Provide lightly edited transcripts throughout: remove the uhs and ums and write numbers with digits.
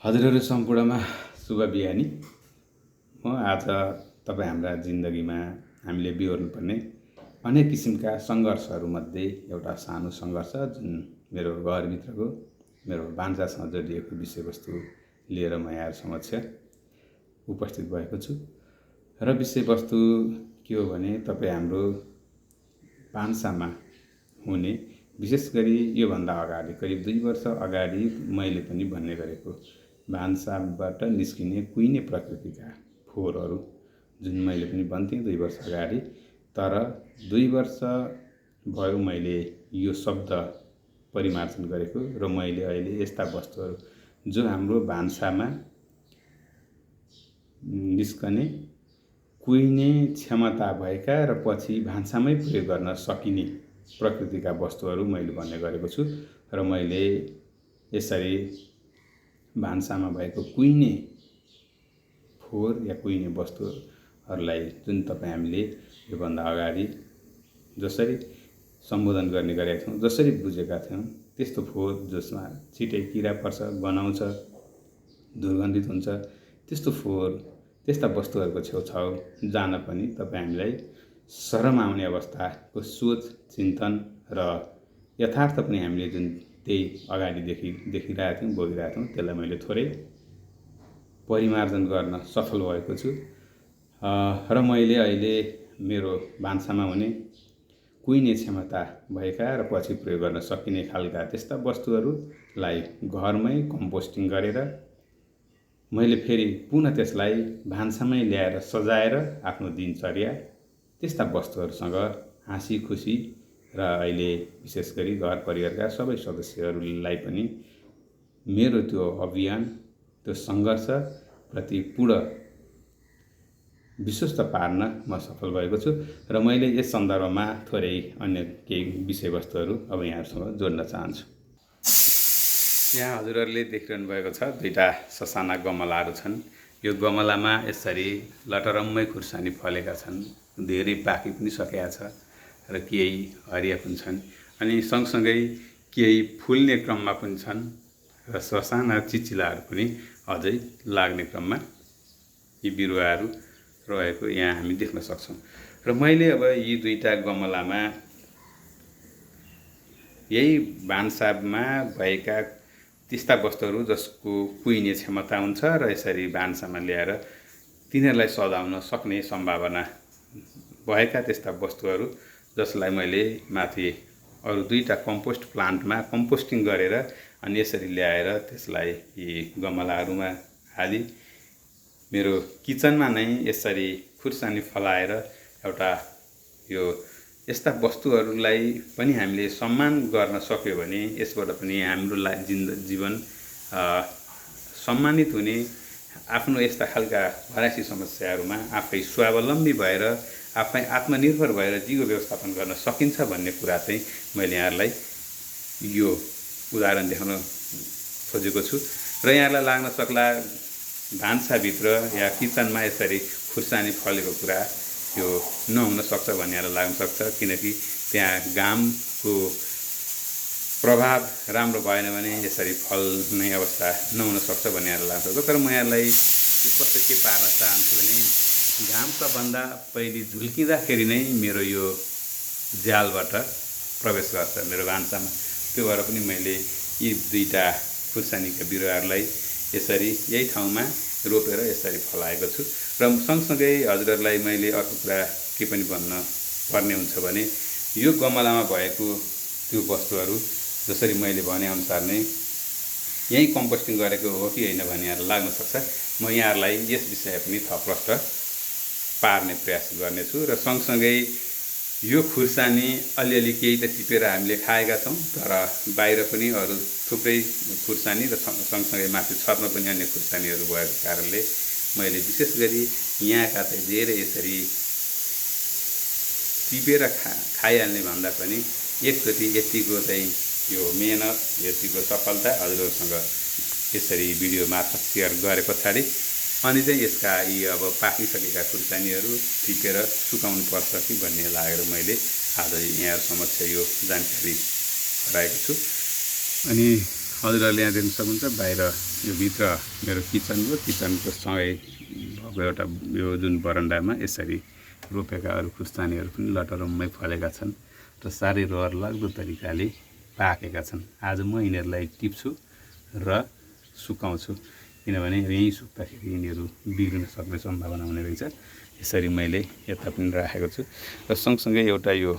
हजुरहरू सम्पूर्णमा शुभ बिहानी। म आज तपाईँ हाम्रा जिन्दगीमा हामीले बिहोर्नुपर्ने अनेक किसिमका सङ्घर्षहरूमध्ये एउटा सानो सङ्घर्ष जुन मेरो घरभित्रको मेरो भान्सासँग जोडिएको विषयवस्तु लिएर म यहाँ समक्ष उपस्थित भएको छु। र विषयवस्तु के हो भने तपाईँ हाम्रो भान्सामा हुने विशेष गरी योभन्दा अगाडि करिब 2 वर्ष अगाडि मैले पनि भन्ने गरेको भान्साबाट निस्किने कुहिने प्रकृतिका फोहोरहरू जुन मैले पनि भन्थेँ 2 वर्ष अगाडि। तर 2 वर्ष भयो मैले यो शब्द परिमार्जन गरेको र मैले अहिले यस्ता वस्तुहरू जो हाम्रो भान्सामा निस्कने कुहिने क्षमता भएका र पछि भान्सामै प्रयोग गर्न सकिने प्रकृतिका वस्तुहरू मैले भन्ने गरेको छु। र मैले यसरी भान्सामा भएको कुहिने फोहोर या कुहिने वस्तुहरूलाई जुन तपाईँ हामीले योभन्दा अगाडि जसरी सम्बोधन गर्ने गरेका थियौँ, जसरी बुझेका थियौँ, त्यस्तो फोहोर जसमा छिटै किरा पर्छ, गनाउँछ, दुर्गन्धित हुन्छ, त्यस्तो फोहोर त्यस्ता वस्तुहरूको छेउछाउ जान पनि तपाईँ हामीलाई शरम आउने अवस्थाको सोच चिन्तन र यथार्थ पनि हामीले जुन त्यही अगाडि देखिरहेका थियौँ, भोगिरहेका थियौँ, त्यसलाई मैले थोरै परिमार्जन गर्न सफल भएको छु। र मैले अहिले मेरो भान्सामा हुने कुहिने क्षमता भएका र पछि प्रयोग गर्न सकिने खालका त्यस्ता वस्तुहरूलाई घरमै कम्पोस्टिङ गरेर मैले फेरि पुनः त्यसलाई भान्सामै ल्याएर सजाएर आफ्नो दिनचर्या त्यस्ता वस्तुहरूसँग हाँसी खुसी र अहिले विशेष गरी घर परिवारका सबै सदस्यहरूलाई पनि मेरो त्यो अभियान त्यो सङ्घर्षप्रति पूर्ण विश्वस्त पार्न म सफल भएको छु। र मैले यस सन्दर्भमा थोरै अन्य केही विषयवस्तुहरू अब यहाँहरूसँग जोड्न चाहन्छु। यहाँ हजुरहरूले देखिरहनु भएको छ 2टा ससाना गमलाहरू छन्। यो गमलामा यसरी लटरम्मै खुर्सानी फलेका छन्, धेरै पाकी पनि सकेका छ र केही हरिया पनि छन् अनि सँगसँगै केही फुल्ने क्रममा पनि छन् र ससाना चिचिलाहरू पनि अझै लाग्ने क्रममा यी बिरुवाहरू रहेको यहाँ हामी देख्न सक्छौँ। र मैले अब यी 2टा गमलामा यही भान्सामा भएका त्यस्ता वस्तुहरू जसको कुहिने क्षमता हुन्छ र यसरी भान्सामा ल्याएर तिनीहरूलाई सजाउन सक्ने सम्भावना भएका त्यस्ता वस्तुहरू जसलाई मैले माथि अरू 2टा कम्पोस्ट प्लान्टमा कम्पोस्टिङ गरेर अनि यसरी ल्याएर त्यसलाई यी गमलाहरूमा हाली मेरो किचनमा नै यसरी खुर्सानी फलाएर एउटा यो यस्ता वस्तुहरूलाई पनि हामीले सम्मान गर्न सक्यो भने यसबाट पनि हाम्रो जीवन सम्मानित हुने, आफ्नो यस्ता खालका भरासी समस्याहरूमा आफै स्वावलम्बी भएर आफै आत्मनिर्भर भएर जीवन व्यवस्थापन गर्न सकिन्छ भन्ने कुरा चाहिँ मैले यहाँहरूलाई यो उदाहरण देखाउन खोजेको छु। र यहाँलाई लाग्न सक्ला भान्साभित्र या किचनमा यसरी खुर्सानी फलेको कुरा यो नहुन सक्छ भन्ने लाग्न सक्छ, किनकि त्यहाँ घामको प्रभाव राम्रो भएन भने यसरी फल्ने अवस्था नहुन सक्छ भन्ने लाग्न सक्छ। तर म यहाँलाई स्पष्ट के पार्न चाहन्छु भने घामका भन्दा पहिले झुल्किँदाखेरि नै मेरो यो झ्यालबाट प्रवेश गर्छ मेरो भान्सामा। त्यो भएर पनि मैले यी 2टा खुर्सानीका बिरुवाहरूलाई यसरी यही ठाउँमा रोपेर यसरी फलाएको छु। र सँगसँगै हजुरहरूलाई मैले अर्को कुरा के पनि भन्न पर्ने हुन्छ भने यो गमलामा भएको त्यो वस्तुहरू जसरी मैले भनेअनुसार नै यही कम्पोस्टिङ गरेको हो कि होइन भन्ने लाग्न सक्छ। म यहाँहरूलाई यस विषय पनि थप प्रष्ट पार्ने प्रयास गर्नेछु। र सँगसँगै यो खुर्सानी अलिअलि केही त टिपेर हामीले खाएका छौँ, तर बाहिर पनि अरू थुप्रै खुर्सानी र सँगसँगै माथि छतमा पनि अन्य खुर्सानीहरू भएको कारणले मैले विशेष गरी यहाँका चाहिँ धेरै यसरी टिपेर खाइहाल्ने भन्दा पनि एकचोटि यतिको चाहिँ यो मेहनत यतिको सफलता हजुरहरूसँग यसरी भिडियो मार्फत सेयर गरे पछाडि अनि चाहिँ यसका यी अब पाकिसकेका खुर्सानीहरू टिपेर सुकाउनु पर्छ कि भन्ने लागेर मैले आज यहाँहरू समक्ष यो जानकारी गराएको छु। अनि हजुरहरूले यहाँ देख्न सक्नुहुन्छ बाहिर यो भित्र मेरो किचनको सँगै भएको एउटा यो जुन बरन्डामा यसरी रोपेका अरू खुर्सानीहरू पनि लटरम्मै फलेका छन् र साह्रै रहर लाग्दो तरिकाले पाकेका छन्। आज म यिनीहरूलाई टिप्छु र सुकाउँछु, किनभने यहीँ सुक्दाखेरि यिनीहरू बिग्रिन सक्ने सम्भावना हुने रहेछ। यसरी मैले यता पनि राखेको छु र सँगसँगै एउटा यो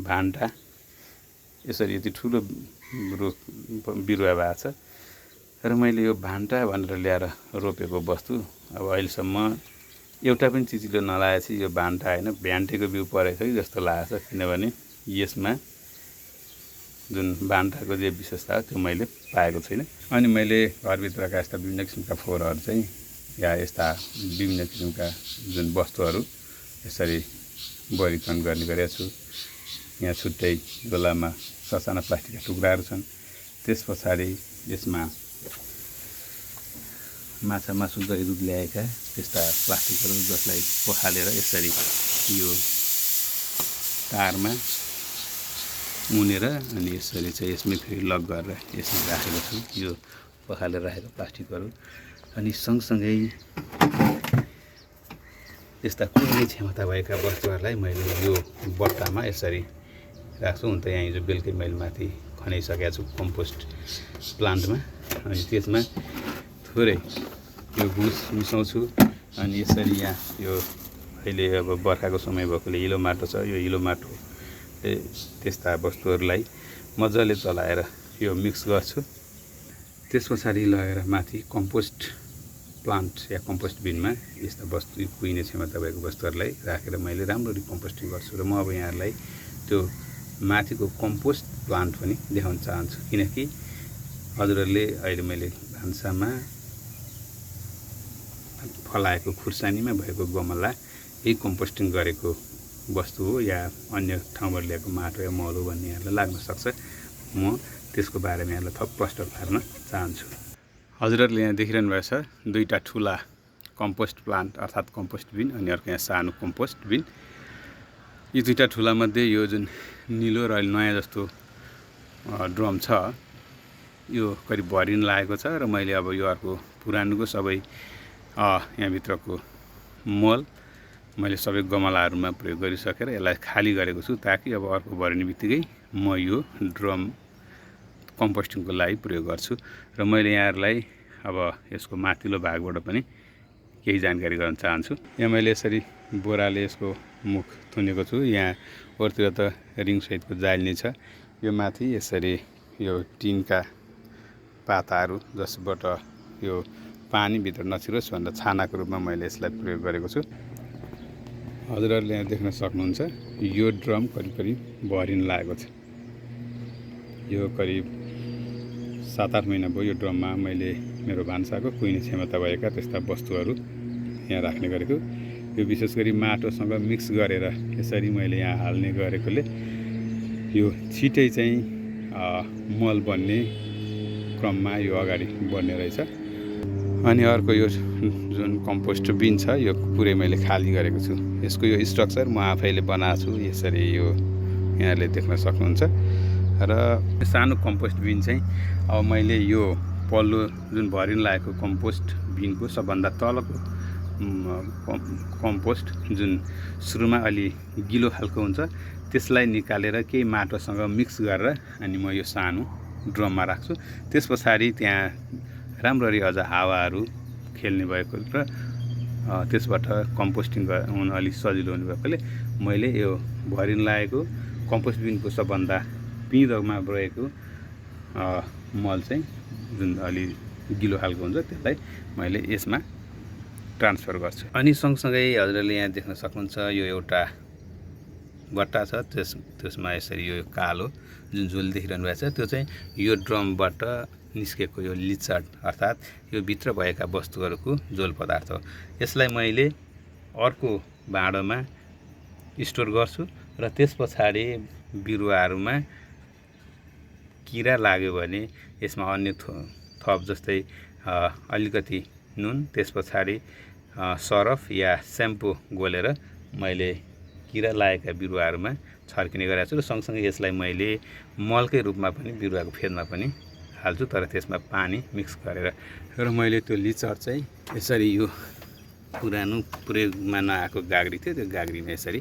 भान्टा यसरी यति ठुलो बिरुवा भएको छ र मैले यो भान्टा भनेर ल्याएर रोपेको वस्तु अब अहिलेसम्म एउटा पनि चिचिलो नलागेपछि यो भान्टा होइन भ्यान्टेको बिउ परेछ कि जस्तो लागेको छ, किनभने यसमा जुन भान्टाको जे विशेषता हो त्यो मैले पाएको छैन। अनि मैले घरभित्रका यस्ता विभिन्न किसिमका फोहोरहरू चाहिँ या यस्ता विभिन्न किसिमका जुन वस्तुहरू यसरी वर्गीकरण गर्ने गरेको छु। यहाँ छुट्टै झोलामा ससाना प्लास्टिकका टुक्राहरू छन्। त्यस पछाडि यसमा माछा मासु गरी दुध ल्याएका त्यस्ता प्लास्टिकहरू जसलाई पखालेर यसरी यो तारमा उनेर अनि यसरी चाहिँ यसमै फेरि लक गरेर यसमा राखेको छु, यो पखालेर राखेको प्लास्टिकहरू। अनि सँगसँगै यस्ता कुहिने क्षमता भएका वस्तुहरूलाई मैले यो बट्टामा यसरी राख्छु। हुन त यहाँ हिजो बेलुकै मैले माथि खनाइसकेको छु कम्पोस्ट प्लान्टमा, अनि त्यसमा थोरै यो भुस मिसाउँछु। अनि यसरी यहाँ यो अहिले अब बर्खाको समय भएकोले हिलो माटो छ, यो हिलो माटो त्यस्ता वस्तुहरूलाई मजाले चलाएर यो मिक्स गर्छु। त्यस पछाडि लगेर माथि कम्पोस्ट प्लान्ट या कम्पोस्ट बिनमा यस्ता वस्तु कुहिने क्षमता भएको वस्तुहरूलाई राखेर मैले राम्ररी कम्पोस्टिङ गर्छु। र म अब यहाँहरूलाई त्यो माथिको कम्पोस्ट प्लान्ट पनि देखाउन चाहन्छु, किनकि हजुरहरूले अहिले मैले भान्सामा फलाएको खुर्सानीमा भएको गमला यही कम्पोस्टिङ गरेको वस्तु हो या अन्य ठाउँबाट ल्याएको माटो या मल हो भन्ने यहाँलाई लाग्न सक्छ। म त्यसको बारेमा यहाँलाई थप प्रष्ट पार्न चाहन्छु। हजुरहरूले यहाँ देखिरहनु भएको छ दुईवटा ठुला कम्पोस्ट प्लान्ट अर्थात् कम्पोस्ट बिन, अनि अर्को यहाँ सानो कम्पोस्ट बिन। यी दुईवटा ठुलामध्ये यो जुन निलो र नयाँ जस्तो ड्रम छ यो करिब भरिन लागेको छ र मैले अब यो अर्को पुरानोको सबै यहाँभित्रको मल मैले सबै गमलाहरूमा प्रयोग गरिसकेर यसलाई खाली गरेको छु, ताकि अब अर्को भरिने बित्तिकै म यो ड्रम कम्पोस्टिङको लागि प्रयोग गर्छु। र मैले यहाँहरूलाई अब यसको माथिल्लो भागबाट पनि केही जानकारी गराउन चाहन्छु। यहाँ मैले यसरी बोराले यसको मुख थुनेको छु। यहाँ वरतिर त रिङसहितको जाली नै छ। यो माथि यसरी यो टिनका पाताहरू जसबाट यो पानी भित्र नछिरोस् भनेर छानाको रूपमा मैले यसलाई प्रयोग गरेको छु। हजुरहरूले यहाँ देख्न सक्नुहुन्छ यो ड्रम करिब भरिन लागेको छ। यो करिब 7-8 महिना भयो यो ड्रममा मैले मेरो भान्साको कुहिने क्षमता भएका त्यस्ता वस्तुहरू यहाँ राख्ने गरेको। यो विशेष गरी माटोसँग मिक्स गरेर यसरी मैले यहाँ हाल्ने गरेकोले यो छिटै चाहिँ मल बन्ने क्रममा यो अगाडि बढ्ने रहेछ। अनि अर्को यो जुन कम्पोस्ट बिन छ यो पुरै मैले खाली गरेको छु। यसको यो स्ट्रक्चर म आफैले बनाएको छु, यसरी यो यहाँले देख्न सक्नुहुन्छ। र सानो कम्पोस्ट बिन चाहिँ अब मैले यो पल्लो जुन भरिन लागेको कम्पोस्ट बिनको सबभन्दा तलको कम्पोस्ट जुन सुरुमा अलि गिलो खालको हुन्छ त्यसलाई निकालेर केही माटोसँग मिक्स गरेर अनि म यो सानो ड्रममा राख्छु। त्यस पछाडि त्यहाँ राम्ररी अझ हावाहरू खेल्ने भएको र त्यसबाट कम्पोस्टिङ हुन अलिक सजिलो हुने भएकोले मैले यो भरिन लागेको कम्पोस्ट बिनको सबभन्दा पिँधमा रहेको मल चाहिँ जुन अलि गिलो खालको हुन्छ त्यसलाई मैले यसमा ट्रान्सफर गर्छु। अनि सँगसँगै हजुरहरूले यहाँ देख्न सक्नुहुन्छ यो एउटा बट्टा छ, त्यसमा यसरी यो कालो जुन झोल देखिरहनु भएको छ त्यो चाहिँ यो ड्रमबाट निस्केको यो लिचर्ड अर्थात् यो भित्र भएका वस्तुहरूको झोल पदार्थ हो। यसलाई मैले अर्को भाँडोमा स्टोर गर्छु र त्यस पछाडि बिरुवाहरूमा किरा लाग्यो भने यसमा अन्य थप जस्तै अलिकति नुन, त्यस पछाडि सरफ या स्याम्पू गोलेर मैले किरा लागेका बिरुवाहरूमा छर्किने गरेको छु। र सँगसँगै यसलाई मैले मलकै रूपमा पनि बिरुवाको फेदमा पनि हाल्छु, तर त्यसमा पानी मिक्स गरेर। र मैले त्यो लिचर चाहिँ यसरी यो पुरानो प्रयोगमा नआएको गाग्री थियो, त्यो गाग्रीमा यसरी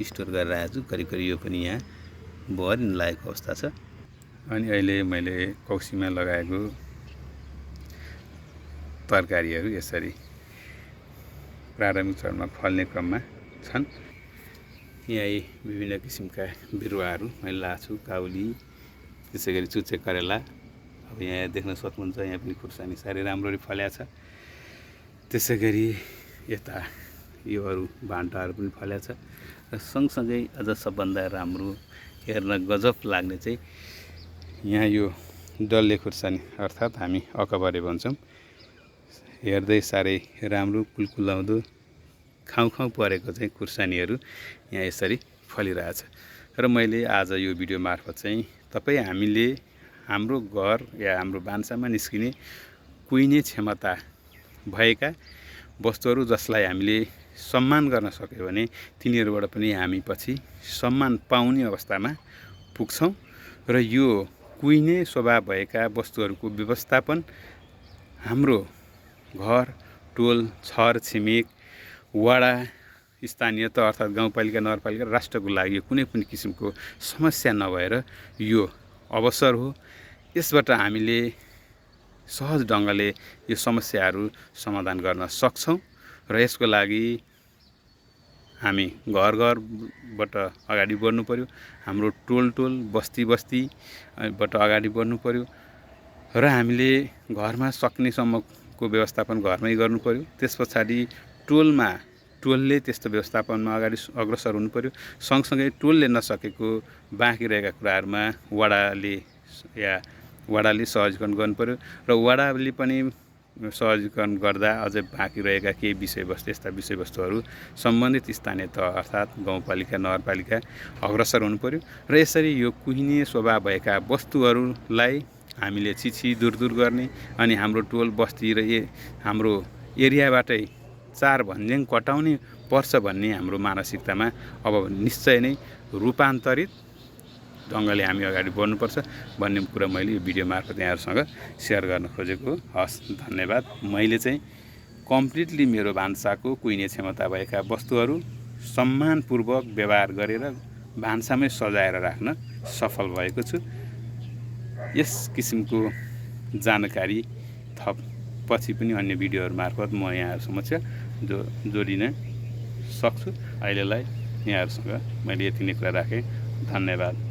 स्टोर गरेर आएको छु। करिब करिब यो पनि यहाँ भरिन लागेको अवस्था छ। अनि अहिले मैले कौसीमा लगाएको तरकारीहरू यसरी प्रारम्भिक चरणमा फल्ने क्रममा छन्। यहाँ विभिन्न किसिमका बिरुवाहरू मैले लगाएको छु, काउली, त्यसै गरी चुच्चे करेला। अब यहाँ देख्न सक्नुहुन्छ, यहाँ पनि खुर्सानी साह्रै राम्ररी फलेको छ। त्यसै गरी यता यो अरू भान्टाहरू पनि फलेको छ। र सँगसँगै अझ सबभन्दा राम्रो हेर्न गजब लाग्ने चाहिँ यहाँ यो डल्ले खुर्सानी अर्थात् हामी अकबरे भन्छौँ, हेर्दै साह्रै राम्रो कुलकुलाउँदो खाउँ खाउँ परेको चाहिँ खुर्सानीहरू यहाँ यसरी फलिरहेछ। र मैले आज यो भिडियो मार्फत चाहिँ हामीले हाम्रो घर या हाम्रो भान्सामा निस्किने कुहिने क्षमता भएका वस्तुहरू जसलाई हामीले सम्मान गर्न सक्यो भने तिनीहरूबाट पनि हामी पछि सम्मान पाउने अवस्थामा पुग्छौँ। र यो कुहिने स्वभाव भएका वस्तुहरूको व्यवस्थापन हाम्रो घर, टोल, छर छिमेक, वडा, स्थानीय तह अर्थात् गाउँपालिका, नगरपालिका, राष्ट्रको लागि यो कुनै पनि किसिमको समस्या नभएर यो अवसर हो। यसबाट हामीले सहज ढङ्गले यो समस्याहरू समाधान गर्न सक्छौँ। र यसको लागि हामी घर घरबाट अगाडि बढ्नु पर्यो, हाम्रो टोल टोल, बस्ती बस्तीबाट अगाडि बढ्नु पर्यो। र हामीले घरमा सक्नेसम्मको व्यवस्थापन घरमै गर्नु पर्यो। त्यस पछाडि टोलले त्यस्तो व्यवस्थापनमा अगाडि अग्रसर हुनु पर्यो। सँगसँगै टोलले नसकेको बाँकी रहेका कुराहरूमा वडाले सहजीकरण गर्नु पर्यो। र वडाले पनि सहजीकरण गर्दा अझै बाँकी रहेका केही विषयवस्तु, यस्ता विषयवस्तुहरू सम्बन्धित स्थानीय तह अर्थात् गाउँपालिका, नगरपालिका अग्रसर हुनु पर्यो। र यसरी यो कुहिने स्वभाव भएका वस्तुहरूलाई हामीले दूर गर्ने अनि हाम्रो टोल बस्ती र हाम्रो एरियाबाटै चार भन्ज्याङ कटाउने पर्छ भन्ने हाम्रो मानसिकतामा अब निश्चय नै रूपान्तरित ढङ्गले हामी अगाडि बढ्नुपर्छ भन्ने कुरा मैले यो भिडियो मार्फत यहाँहरूसँग सेयर गर्न खोजेको। हस्, धन्यवाद। मैले चाहिँ कम्प्लिटली मेरो भान्साको कुहिने क्षमता भएका वस्तुहरू सम्मानपूर्वक व्यवहार गरेर भान्सामै सजाएर राख्न सफल भएको छु। यस किसिमको जानकारी थप पछि पनि अन्य भिडियोहरू मार्फत म यहाँहरू समक्ष जोडिन सक्छु। अहिलेलाई यहाँहरूसँग मैले यति नै कुरा राखेँ। धन्यवाद।